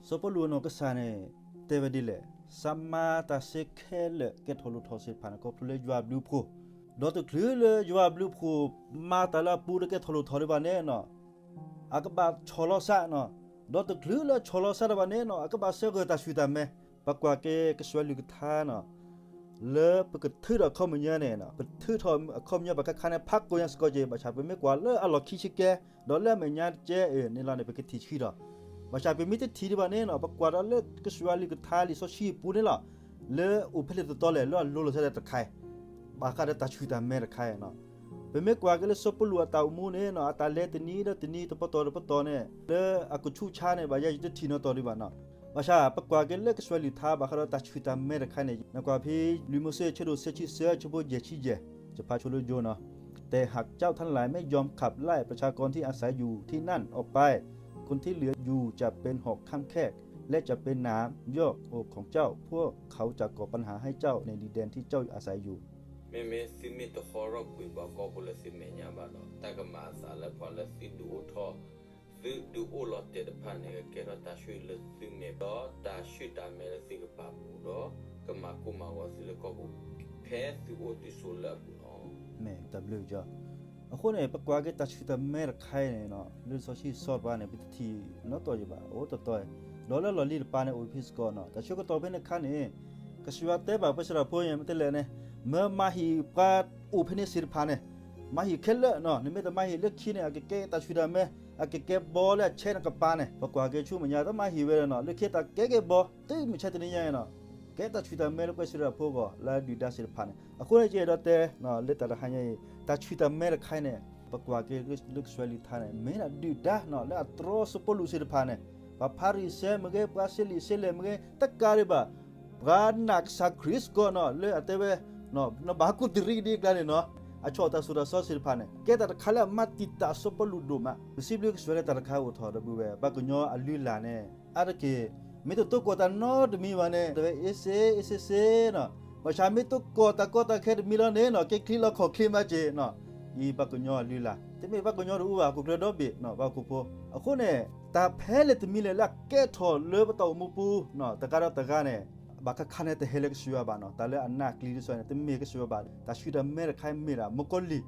စီၤပီလူးအနီၢ်ကစၢ်န့ၣ် တဲဝဲဒ်လဲၣ်, စးမၤတၢ်စ့ခဲလၢာ်ကဲထီၣ်လိၣ်ထီၣ်သ့ၣ်တဖၣ်န့ၣ် ခီဖျိလၢယွၤအဘျုးအဖှိၣ်, ဒီးတချုးလၢယွၤအဘျုးအဖှိၣ် မၤတၢ်လၢအပူၤဒီးကဲထီၣ်လိၣ်ထီၣ်ဒံးဘၣ်န့ၣ်နီၤ အကဘၣ်ဆီၣ်လီၤစးနီၤ, ဒီးတချုးလၢဆီၣ်လီၤစးဒံးဘၣ်န့ၣ်နီၤ အကဘၣ်ဆၢဂၢၢ်တၢ်ဆူၣ်တၢ်မဲာ်, ပကွၢ်က့ၤကစၢ်ယွၤအကလုၢ်ကထါနီၤ လၢပကထုးထီၣ်အခီပညီန့ၣ် ပထုးထီၣ်အခီပညီဘၣ်ခါခါန့ၣ် ဖးကိးညါစ့ၢ်ကီးက့ၤ ဘၣ်ဆၣ်ပမ့ၢ်ကွၢ်လၢအလီၢ်ခံဆံကဲ ဒီးလၢအမဲာ်ညါတကဲအံၤန့ၣ်လီၤန့ၣ် ပကထံၣ်ဆံးဒီး ဘၣ်ဆၣ်ပမ့ၢ်တထံၣ်ဒံးဘၣ်န့ၣ်နီၤ ပကွၢ်ဒီးလၢကစၢ်ယွၤအကလုၢ်ကထါလံာ်စီဆှံအပူၤန့ၣ်လီၤ လၢအိၣ်ဖဲလဲၣ်တတီလဲၣ် လၢအလိၤလိာ်ဆၢဒၣ်တခါအံၤ ဘၣ်ဃးဒီးတၢ်ဆူၣ်တၢ်မဲာ်တခါအံၤနီၤ ပမ့ၢ်ကွၢ်က့ၤလၢစီၤပီလူးအတၢ်အိၣ်မူန့ၣ်နီၤ အတၢ်လဲၤတနံၤဒီးတနံၤ တပတီၢ်ဒီးပတီၢ်န့ၣ် လၢအကဆူးဆါန့ၣ် ဘၣ်ယဲယတထံၣ်နီၣ်တီၢ်ဒံးဘၣ်နီၤ ဘၣ်ဆၣ်ပကွၢ်က့ၤလၢကစၢ်ယွၤအကလုၢ်ကထါ ဘၣ်ဃးဒီးတၢ်ဆူၣ်တၢ်မဲာ်တခါန့ၣ် နကွၢ်ဖဲ လွံၢ်မိၤၡ့ အဆၢဒိၣ်သၢဆံသၢ အဆၢဖိယဲၢ်ဆံယဲၢ် ယဖးဆိလၢယိၤနီၤ แต่หากเจ้าทั้งหลายไม่ยอมขับไล่ประชากรที่อาศัยอยู่ที่นั่นออกไป คนที่เหลืออยู่จะเป็นหอกข้ามแคบ และจะเป็นหนามยอกอกของเจ้า พวกเขาจะก่อปัญหาให้เจ้าในดินแดนที่เจ้าอาศัยอยู่ မ့မ့ၢ်သုမ့ၢ်တဟီထီၣ်ကွံာ်ပှၤကီၢ်ဖိလၢသုမဲာ်ညါဘၣ်ဒီး တၢ်ကမၤအသးလၢပှၤလၢသုဒုးအိၣ်ထီၣ် သုဒုးအိၣ်လီၤတဲာ်တဖၣ်န့ၣ် ကကဲထီၣ်တၢ်ဆိၣ်ဂ့ၤလၢသုမဲာ် ဒီးတၢ်ဆူၣ်တၢ်မဲာ်လၢသုကပာ်ဖှိၣ်ဒီး ကမၤကိၢ်မၤဂီၤသုလၢကီၢ်ပူၤ ဖဲသုအိၣ်သုဆိးလၢအပူၤလီၤ. မ့ၢ်တၢ်ဘျုးကၠီ အဃိန့ၣ် ပကွၢ်က့ၤတၢ်ဆူၣ်တၢ်မဲာ်တခါအံၤန့ၣ် လၢစီဆှံစီၤပၤန့ၣ် ပတထံၣ်နီၣ်တီၢ်ယံၤဘၣ် အိၣ်တတီၤအံၤ ဒီးလၢလီၢ်လံၤတပၤန့ၣ် အိၣ်ဖဲစ့ၢ်ကီးနီၤ တၢ်ဆၢကတီၢ်ဖဲန့ၣ်အခါန့ၣ် ကစၢ်ယွၤတဲဘၣ်ပှၤစံးထီၣ်ဖိန့ၣ် မ့ၢ်တဲလဲၣ်န့ၣ် မၢမၤဟ့ၣ်ပှၤအိၣ်ဖဲန့ၣ်သ့ၣ်တဖၣ်န့ၣ် မၤဟ့ၣ်ခဲလၢာ်နီၤ နမ့ၢ်တမၤဟ့ၣ်လၢခံန့ၣ် အကကဲတၢ်ဆူၣ်တၢ်မဲာ် အကကဲဘီလၢအဆဲးနကပၤန့ၣ် ပကွၢ်က့ၤဆူမဲာ်ညါ တမၤဟ့ၣ်ဝဲနီၤ လၢခံတၢ်ကဲက့ၤဘီ တုၤမုၢ်ဆါတနံၤညါအံၤနီၤ ကဲတၢ်ဆူၣ်တၢ်မဲာ်လၢပှၤစံးထီၣ်ဖိအဂီၢ် လၢအဒုၣ်ဒါသ့ၣ်တဖၣ်န့ၣ် အဃိန့ၣ် ယအဲၣ်ဒိးတဲ လၢတၢ်တဟါညါအံၤ တၢ်ဆူၣ်တၢ်မဲာ်တခါအံၤန့ၣ် ပကွၢ်က့ၤလၢကစၢ်ယွၤအကလုၢ်ကထါန့ၣ် မ့ၢ်ဒၣ်ဒုၣ်ဒါနီၤ လၢအတြီစီၤပီလူးသ့ၣ်တဖၣ်န့ၣ် ပှၤဖၤရံၤၡဲမ့ၢ်ဂ့ၤ ပှၤစ့လံၣ်စ့လဲၣ်မ့ၢ်ဂ့ၤ တကးဒံးဘၣ် ပှၤနာ်ကစၢ်ခရံာ်စ့ၢ်ကီးနီၤ လၢအတဲဝဲ နဘၣ်ကူးတရံးကဒံအကျါန့ၣ်နီၤ အဆီၣ်တၢ်ဆိၣ်တၢ်ဆီသ့ၣ်တဖၣ်န့ၣ် ကဲတၢ်တခါလၢအမၤတံာ်တာ်စီၤပီလူးဒိၣ်မး ပစံးဘျုးကစၢ်ယွၤလၢတၢ်တခါအိၣ်ထီၣ်ဒီပုၢ်ဝဲၢ် ပှၤကညီအလုၢ်အလၢ်န့ၣ် အါတက့ၢ် မ့ၢ်တတိကိးတၢ်နီတမံၤဘၣ်န့ၣ် တဲဝဲအ့စ့ အ့စ့စ့နီၤ ဘၣ်ဆၣ်မ့ၢ်တကိးတၢ်ကီတၢ်ခဲတမံၤလီၤန့ၣ်နီၤ ကဲချံလီၤခီၣ်ချ့မးက့ၤနီၤ အံၤပှၤကညီအလုၢ်အလၢ် တမ့ၢ်ပှၤကညီတအိၣ်ဘၣ် ဟီၣ်ခိၣ်ချၢဒီဘ့ၣ်နီၤ ပှၤဟီၣ်ခိၣ်ဖိ အဃိန့ၣ် တၢ်ဖဲလဲၣ်တမံၤလဲၣ်လၢအကဲထီၣ်လၢပတၢ်အိၣ်မူပူၤ တဂၤဒီးတဂၤန့ၣ် ဘၣ်ခါခါန့ၣ်တဟဲလၢကစၢ်ယွၤဘၣ်နီၤ တၢ်လၢအနာ်အကျံတဖၣ်န့ၣ် တမ့ၢ်ကစၢ်ယွၤဘၣ် တၢ်ဆူၣ်တၢ်မဲာ်တခါမ့ၢ်ဒၣ် မုၣ်ကီၤလံၢ်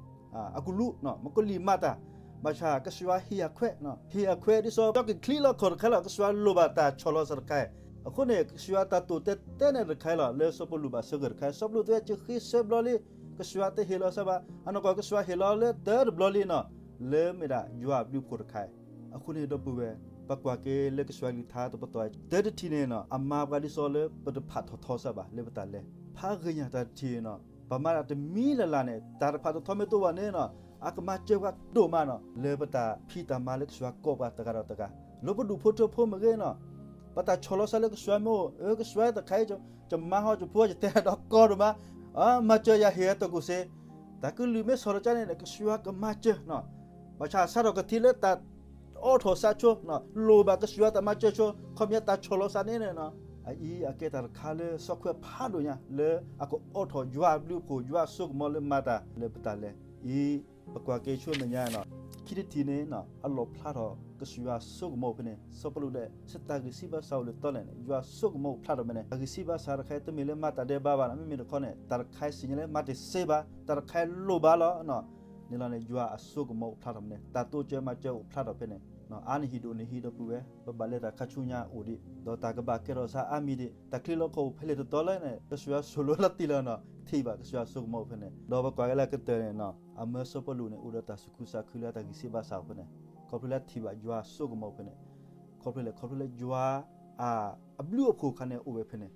အကလူး မုၣ်ကီၤလံၢ်မၤတၢ် ဘၣ်ဆၣ်ကစၢ်ယွၤဟ့ၣ်အခွဲး ဟ့ၣ်အခွဲးဒ်သိး ကၠီက့ၤချံလီၤခီၣ်တခါလီၤ ကစၢ်ယွၤလိၣ်ဘၣ်တၢ်ဆီၣ်လီၤစၢၤတခါအံၤ အဃိန့ၣ် ကစၢ်ယွၤတၢ်တိာ်တဲာ်တဲာ်န့ၣ်တခါအံၤလီၤ လၢစီၤပီလူးဘၣ်ဆၢဂ့ၤတခါအံၤ စီၤပီလူးတဲဝဲ ယဃ့ဆၢဘျီလံ ကစၢ်ယွၤတဟ့ၣ်လီၤစၢၤဘၣ် အနီၢ်ကီၢ်ကစၢ်ယွၤဟ့ၣ်လီၤလၢတၢတဘျီလံနီၤ လၢမ့ၢ်ဒၣ်ယွၤအဘျုးအဖှိၣ်တခါအံၤ အဃိန့ၣ်ဒီပုၢ်ဝဲၢ် ပကွၢ်က့ၤလၢကစၢ်ယွၤအကလုၢ်ကထါတပတီၢ်အံၤ တၢတထံၣ်န့ၣ်နီၤ အမၤပှၤဒ်သိးလၢပတဖးထီၣ်ထီစၢၤဘၣ် လၢပတၢ်လဲၤ ဖးဂ့ၤညါတၢ်တထံၣ်နီၤ ပမၤဒၣ်တမံၤလၢ်လၢ်န့ၣ် တၢ်တဖးထီၣ်ထီမ့ၢ်တအိၣ်ဘၣ်န့ၣ်နီၤ အကမၤစၢၤပှၤဒိၣ်မးနီၤ လၢပတၢ်ဖံးတၢ်မၤလၢကစၢ်ယွၤကိးပှၤတဂၤဒီးတဂၤ လၢပဒူၣ်ဖိထၢဖိမ့ၢ်ဂ့ၤနီၤ ပတၢ်ဆီၣ်လီၤစၢၤလၢကစၢ်ယွၤမ့ၢ်အိၣ် အၢ ကစၢ်ယွၤတခါအံၤ ယမၤဟီၣ်ယဖိ ယတဲဒီးကီဒိၣ်မး အၢ မၤစၢၤယၤဟ့ၣ်အတၢ်ကူၣ်စ့ တၢ်ကလုၢ်မ့ၢ်ဆီၣ်လီၤကါန့ၣ် ကစၢ်ယွၤကမၤစၢၤနီၤ ဘၣ်ဆၣ်စးထီၣ်ကထံၣ်လၢတၢ်အိးထီၣ်စးဆိ လိၣ်ဘၣ်ကစၢ်ယွၤတၢ်မၤစၢၤဆိ ခီပညီတၢ်ဆီၣ်လီၤစၢၤန့ၣ်နီၤ အအံၤအကဲတၢ်တခါလၢစီၣ်ခွဲးဖးဒိၣ်ညါ လၢအကအိးထီၣ်ယွၤအဘျုးအဖှိၣ် ယွၤအစိကမီၤလၢမၤတၢ်လၢပတၢ်လဲၤ အံၤ ပကွၢ်က့ၤဆူမဲာ်ညါနီၤ ခံထံၣ်တထံၣ်န့ၣ်နီၤ အလီၣ်ဖျါထီၣ်ကစၢ်ယွၤအစိကမီၤဖဲန့ၣ် စီၤပီလူးဒဲး စးတၢ်ဂံၢ်စၢ်ဘါစၢ်အိၣ်လၢတီလဲၣ်န့ၣ် ယွၤအစိကမီၤအိၣ်ဖျါထီၣ်ဖဲန့ၣ် တၢ်ဂံၢ်စၢ်ဘါစၢ်တခါအံၤ တမ့ၢ်လၢမၤတၢ်ဒဲးဘးဘၣ်နီၤ မ့မ့ၢ်တခီန့ၣ် တၢ်တခါအံၤစံးညါလၢမၤတသ့ဘၣ် တၢ်တခါအံၤလိၣ်ဘၣ်လီၤ န့ၣ်လီၤန့ၣ် ယွၤအစိကမီၤအိၣ်ဖျါထီၣ်ဖဲန့ၣ် တၢ်တိစၢၤမၤစၢၤအိၣ်ဖျါထီၣ်ဖဲန့ၣ် အါနဟံၣ်ဒိၣ်နဟံၣ်ဒီပုၢ်ဝဲၢ် ပဘၣ်လဲၤတၢ်ခါဆူညါအိၣ်ဒံး ဒီးတၢ်ကဘၣ်ကဲထီၣ်စးအါမံၤဒံး တၢ်ချံလီၤခီၣ်အိၣ်ဖဲလဲၣ်တတီလဲၣ်န့ၣ် ကစၢ်ယွၤဆိၣ်လီၤလီၤတံၢ်လီၤနီၤ ထံၣ်ဘၣ်ကစၢ်ယွၤအစိကမီၤအိၣ်ဖဲန့ၣ် ဒီးပကွၢ်က့ၤလၢအကတၢၢ်န့ၣ်နီၤ အမၢစီၤပီလူးန့ၣ် အိၣ်ဒီးတၢ်သူၣ်ခုသးခုလၢတၢ်ဂံၢ်စၢ်ဘါစၢ်အိၣ်ဖဲန့ၣ် ခီဖျိလၢထံၣ်ဘၣ်ယွၤအစိကမီၤအိၣ်ဖဲန့ၣ် ခီဖျိလဲၣ် ခီဖျိလၢယွၤ အဘျုးအဖှိၣ်အခါန့ၣ်အိၣ်ဝဲဖဲန့ၣ်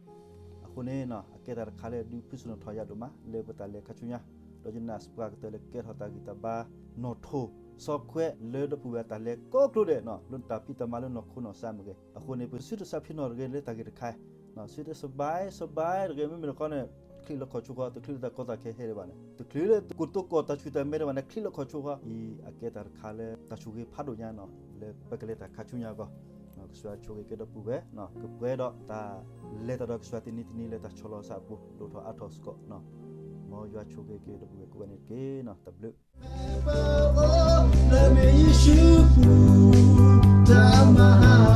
အဃိန့ၣ်နီၤ အကဲတၢ်တခါလၢဒုးဖုၣ်စၢၤနီၣ်ထီၣ်ယၤဒိၣ်မး လၢပတၢ်လဲၤခါဆူညါ ဒီးယနာ်စ့ၢ်ကီးကတၢၢ်လၢကကဲထီၣ်တၢ်ဂံၢ်တၢ်ဘါ နီၣ်ထိၣ် စီၣ်ခွဲးလၢဒီပုၢ်ဝဲၢ်တၢ်လဲၤကိးကျိၤဒဲးနီၤ လၢတၢ်ဖံးတၢ်မၤလၢနီၢ်ခိနီၢ်သးမ့ၢ်ဂ့ၤ အဃိန့ၣ် ပကဆူတစးဖံနီၣ်တဂ့ၤလၢတၢ်ဂ့ၢ်တခါ ဆူတစဘါစဘါတဂ့ၤ မ့မ့ၢ်တခီန့ၣ် ချံလီၤခီၣ်ဆိဃီ တချုးလၢတၢ်ကီတၢ်ခဲဟဲဒံးဘၣ်န့ၣ် တချုးလၢတကိၢ်တကိၢ်တၢ်ဆူၣ်တၢ်မဲာ်ဒံးဘၣ်န့ၣ် ချံလီၤခီၣ်ဆိဃီ အံၤအကဲတၢ်တခါလၢတၢ်ဆိၣ်ဂ့ၤဖးဒိၣ်ညါနီၤ လၢပကလဲၤတၢ်ခါဆူညါအဂီၢ် ကစၢ်ယွၤဆိၣ်ဂ့ၤက့ၤဒီပုၢ်ဝဲၢ် ကပှဲၤဒီးတၢ်လဲၤတၢ်ဒီးကစၢ်တနံၤတနံၤလၢတၢ်ဆီၣ်လီၤစၢ်အပူၤ ဒိၣ်ထီၣ်အါထီၣ်စ့ၢ်ကီးနီၤ မ်ယွၤဆိၣ်ဂ့ၤက့ၤဒီပုၢ်ဝဲၢ်ကိးဂၤန့ၣ်တက့ၢ်နီၤ တၢ်ဘျုး လၢမ့ၢ်ယ့ၣ်ၡူးပူၤ တၢ်မၤဟး